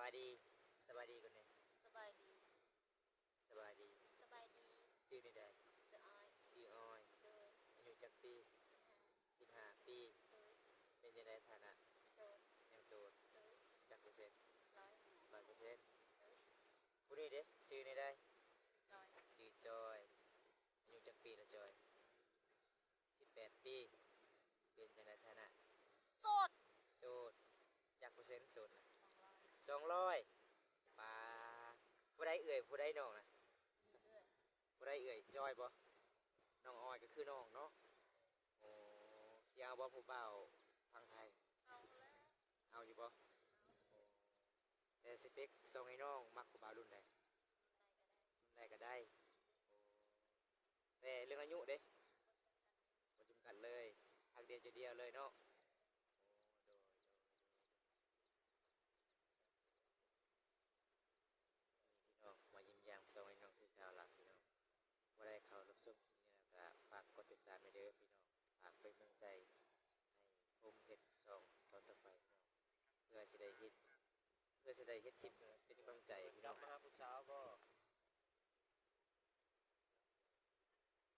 ສະບາຍດີ ສະບາຍດີກ່ອນແດ່. ສະບາຍດີ ສະບາຍດີ ສະບາຍດີ. ຊື່ແນວໃດ? ຊື່ອອຍ ຊື່ອອຍ. ໂດຍ. ອາຍຸຈັກປີ? ສິບຫ້າ ປີ. ໂດຍ. ເປັນຈັ່ງໃດຖານະ? ໂສດ. ຍັງໂສດ. ໂດຍ. ຈັກເປີເຊັນ? ຮ້ອຍ ຮ້ອຍເປີເຊັນ. ໂດຍ. ຜູ້ນີ້ເດ ຊື່ແນວໃດ? ຈອຍ ຊື່ຈອຍ. ອາຍຸຈັກປີລະຈອຍ? ສິບແປດປີ. ເປັນຈັ່ງໃດຖານະ? ໂສດ ໂສດ. ຈັກເປີເຊັນໂສດນະ? ສອງຮ້ອຍ ສອງຮ້ອຍ. ປາ ຜູ້ໃດເອື້ອຍ ຜູ້ໃດນ້ອງນະ? ຜູ້ໃດເອື້ອຍ? ຈອຍບໍ? ນ້ອງອອຍກໍຄືນ້ອງເນາະ. ໂອ້ ຊິເອົາບໍ່ຜູ້ບ່າວຝັ່ງໄທ? ເອົາແລ້ວ. ເອົາຢູ່ບໍ່? ໂອ້ ແຕ່ສະເປັກສອງອ້າຍນ້ອງມັກຜູ້ບ່າວລຸ້ນໃດ? ລຸ້ນໃດກໍໄດ້. ໂອ້ ແຕ່ເລື່ອງອາຍຸເດ? ບໍ່ຈຳກັດເລີຍ. ຮັກດຽວໃຈດຽວເລີຍເນາະ. ໂອ້ ໂດຍ ໂດຍ ໂດຍ. ນີ້ພີ່ນ້ອງ ມາຢ້ຽມຢາມສອງອ້າຍນ້ອງຄືເກົ່າລະພີ່ນ້ອງ. ຜູ້ໃດເຂົ້າຮັບຊົມຄລິບນີ້ແລ້ວກໍຝາກກົດຕິດຕາມແດ່ເດີພີ່ນ້ອງ. ຝາກເປັນກຳລັງໃຈໃຫ້ພົມເຮັດຊ່ອງຕອນຕໍ່ໄປພີ່ນ້ອງ ເພື່ອຊິໄດ້ເຮັດ ເພື່ອຊິໄດ້ເຮັດຄລິບເປັນກຳລັງໃຈພີ່ນ້ອງ. ມາຫາຜູ້ສາວບໍ່?